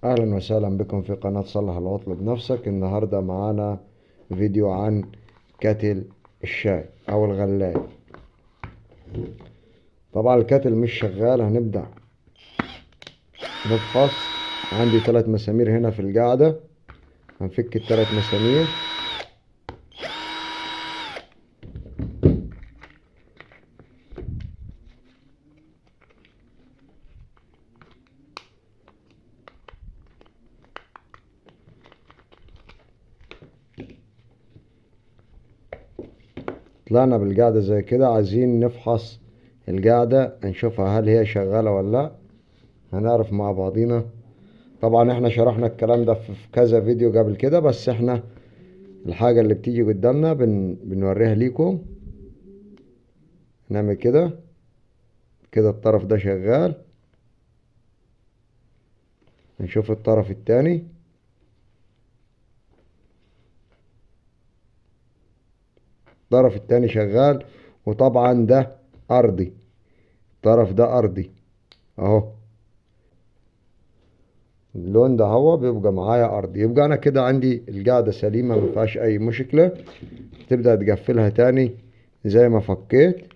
اهلا وسهلا بكم في قناة صلح العطل بنفسك. النهاردة معانا فيديو عن kettle الشاي او الغلاية. طبعا ال kettle مش شغال، هنبدأ نفحص. عندي 3 مسامير هنا في القاعدة، هنفك ال3 مسامير. طلعنا بالقاعدة زي كده، عايزين نفحص القاعدة نشوفها هل هي شغالة ولا لا، هنعرف مع بعضينا. طبعا احنا شرحنا الكلام ده في كذا فيديو قبل كده، بس احنا الحاجة اللي بتيجي قدامنا بنوريها ليكم. نعمل كده كده، الطرف ده شغال، نشوف الطرف التاني. الطرف التاني شغال، وطبعا ده ارضي، الطرف ده ارضي اهو، اللون ده هو بيبقى معايا ارضي. يبقى انا كده عندي القاعدة سليمة ما فيهاش اي مشكلة. تبدأ تقفلها تاني زي ما فكيت.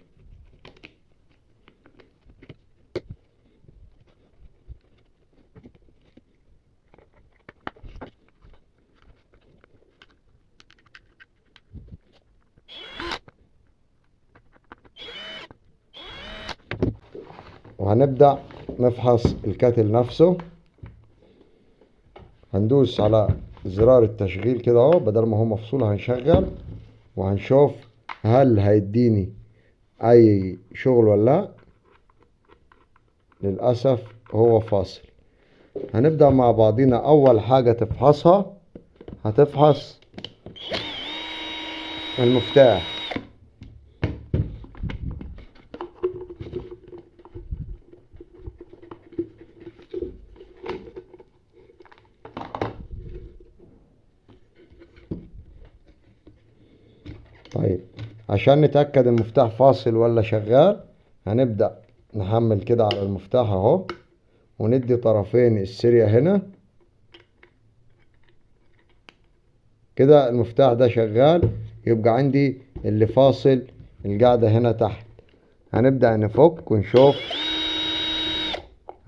وهنبدأ نفحص الكاتل نفسه. هندوس على زرار التشغيل كده اهو، بدل ما هو مفصول هنشغل، وهنشوف هل هيديني اي شغل ولا لا. للأسف هو فاصل. هنبدأ مع بعضينا. اول حاجة تفحصها، هتفحص المفتاح. طيب عشان نتأكد المفتاح فاصل ولا شغال، هنبدأ نحمل كده على المفتاح اهو، وندي طرفين السيريا هنا كده. المفتاح ده شغال، يبقى عندي اللي فاصل القاعدة هنا تحت. هنبدأ نفك ونشوف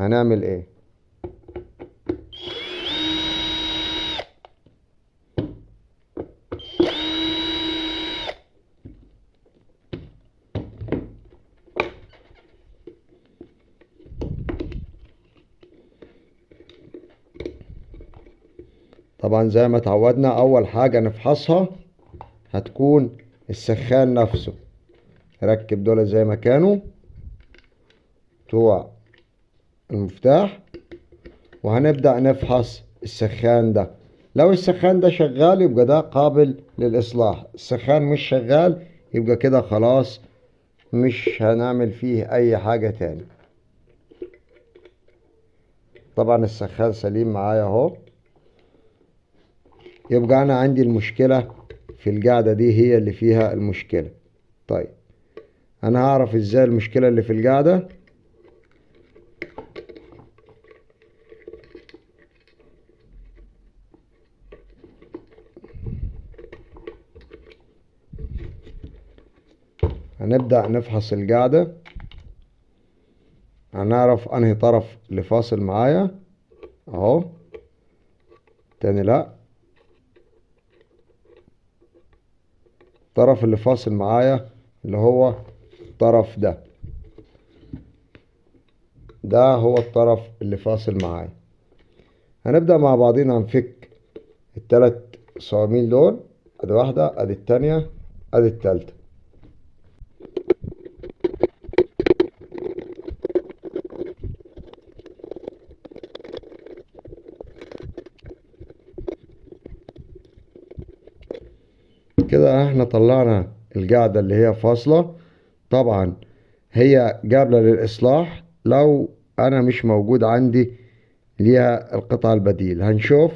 هنعمل ايه. طبعا زي ما تعودنا اول حاجة نفحصها هتكون السخان نفسه. ركب دول زي ما كانوا بتوع المفتاح، وهنبدأ نفحص السخان ده. لو السخان ده شغال يبقى ده قابل للإصلاح، السخان مش شغال يبقى كده خلاص مش هنعمل فيه أي حاجة تاني. طبعا السخان سليم معايا اهو. يبقى أنا عندي المشكلة في القاعدة دي، هي اللي فيها المشكلة. طيب أنا هعرف إزاي المشكلة اللي في القاعدة؟ هنبدأ نفحص القاعدة، هنعرف أنهي طرف اللي فاصل معايا أهو. تاني لأ، الطرف اللي فاصل معايا اللي هو الطرف ده، ده هو الطرف اللي فاصل معايا. هنبدأ مع بعضينا نفك التلات صواميل دول، ادي واحدة، ادي التانية، ادي التالتة. كده احنا طلعنا القاعدة اللي هي فاصلة. طبعا هي قابلة للإصلاح لو أنا مش موجود عندي ليها القطعة البديل. هنشوف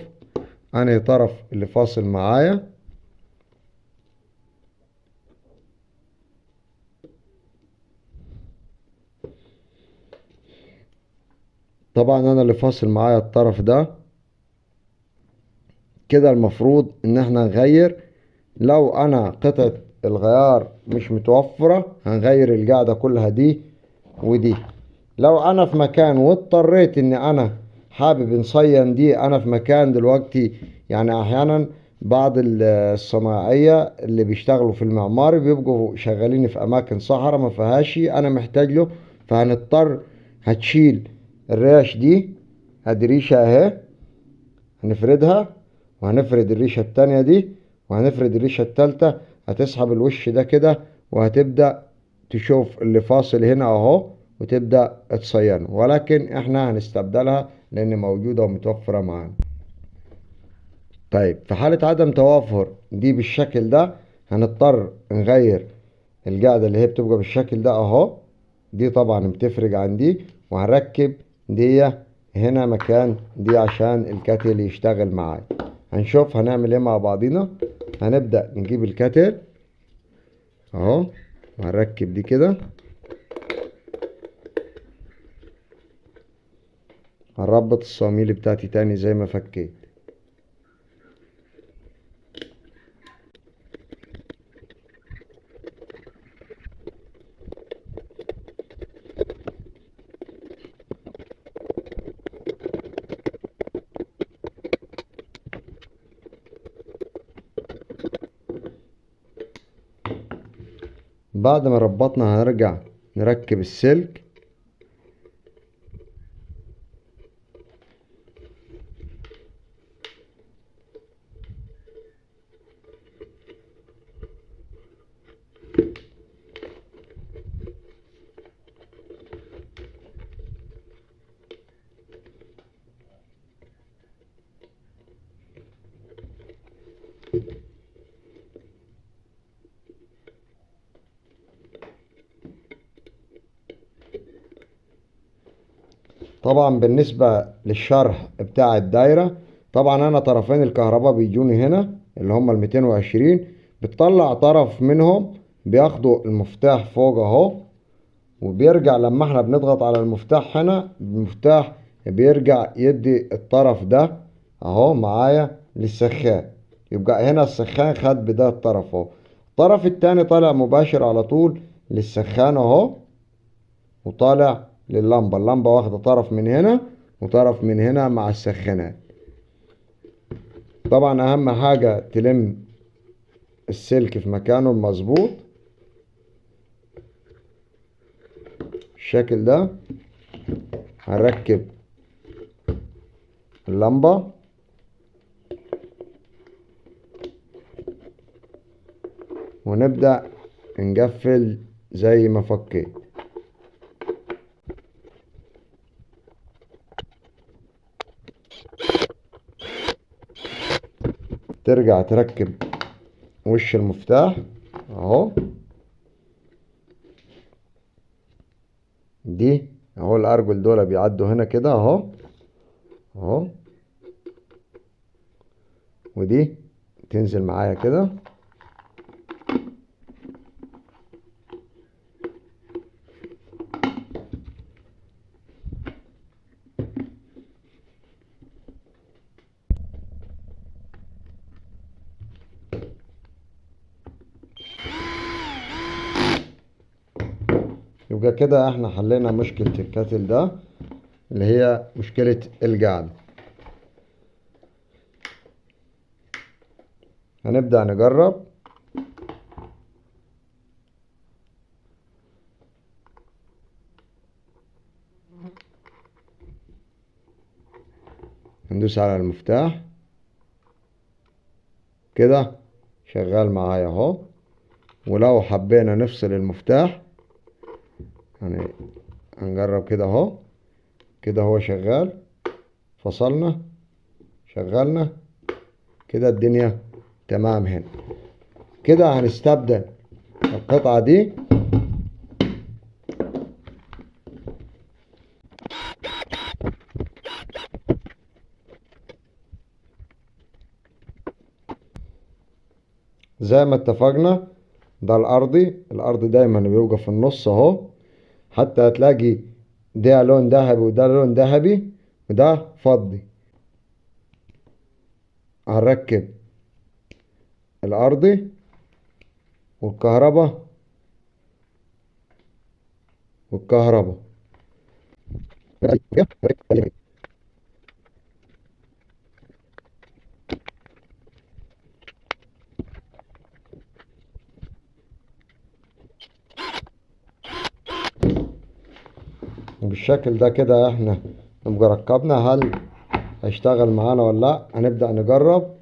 أنهي طرف اللي فاصل معايا. طبعا انا اللي فاصل معايا الطرف ده كده المفروض ان احنا نغير. لو انا قطعة الغيار مش متوفرة هنغير القاعدة كلها دي ودي. لو انا في مكان واضطريت ان انا حابب نصين دي، انا في مكان دلوقتي، يعني احيانا بعض الصناعية اللي بيشتغلوا في المعماري بيبقوا شغالين في اماكن صحراء ما فيهاش، انا محتاج له، فهنضطر هتشيل الريش دي، ادي ريشة اهي هنفردها، وهنفرد الريشة التانية دي، وهنفرد الريشة التالتة. هتسحب الوش ده كده وهتبدأ تشوف اللي فاصل هنا اهو وتبدأ تصينه، ولكن احنا هنستبدلها لان موجودة ومتوفرة معانا. طيب في حالة عدم توافر دي بالشكل ده هنضطر نغير القاعدة اللي هي بتبقى بالشكل ده اهو، دي طبعا بتفرق عن دي، وهنركب دي هنا مكان دي عشان الكاتل يشتغل معايا. هنشوف هنعمل ايه مع بعضينا. هنبدأ نجيب الكاتل اهو وهنركب دي كده، هنربط الصواميل بتاعتي تاني زي ما فكيت. بعد ما ربطنا هنرجع نركب السلك. طبعا بالنسبة للشرح بتاع الدايرة، طبعا انا طرفين الكهرباء بيجوني هنا اللي هم 220، بتطلع طرف منهم بياخدوا المفتاح فوق اهو، وبيرجع لما احنا بنضغط على المفتاح هنا المفتاح بيرجع يدي الطرف ده اهو معايا للسخان، يبقى هنا السخان خد بده الطرف اهو. الطرف التاني طالع مباشر على طول للسخان اهو، وطالع لللمبة، اللمبة واخدة طرف من هنا وطرف من هنا مع السخانات. طبعا اهم حاجة تلم السلك في مكانه المظبوط بالشكل ده. هنركب اللمبة ونبدأ نقفل زي ما فكيت. ترجع تركب وش المفتاح اهو، دي اهو الارجل دول بيعدوا هنا كده اهو اهو، ودي تنزل معايا كده. يبقى كده احنا حلينا مشكلة الكاتل ده اللي هي مشكلة القاعدة. هنبدأ نجرب. هندوس على المفتاح كده شغال معايا اهو. ولو حبينا نفصل المفتاح يعني هنجرب كده اهو، كده هو شغال، فصلنا شغلنا كده الدنيا تمام. هنا كده هنستبدل القطعة دي زي ما اتفقنا. ده الارضي، الارضي دايما بيوقف في النص اهو، حتى هتلاقي ده لون ذهبي وده لون ذهبي وده فضي. هنركب الارضي والكهرباء والكهرباء. وبالشكل ده كده احنا نبقى ركبنا. هل هيشتغل معانا ولا لا؟ هنبدأ نجرب.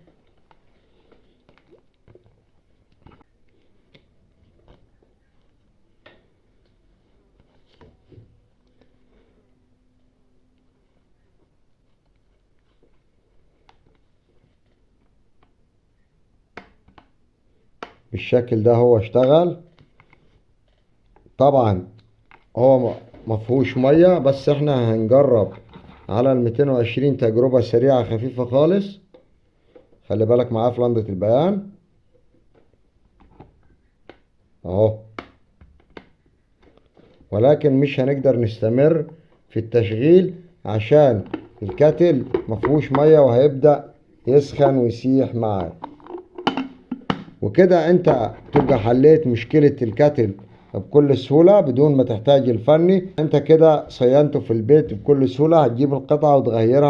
بالشكل ده هو اشتغل. طبعا هو مفهوش مية، بس احنا هنجرب على 220 تجربة سريعة خفيفة خالص. خلي بالك معايا في لندة البيان اهو. ولكن مش هنقدر نستمر في التشغيل عشان الكاتل مفهوش مية وهيبدأ يسخن ويسيح معاك. وكده انت تبقى حليت مشكلة الكاتل بكل سهولة بدون ما تحتاج الفني. انت كده صينته في البيت بكل سهولة، هتجيب القطعة وتغيرها.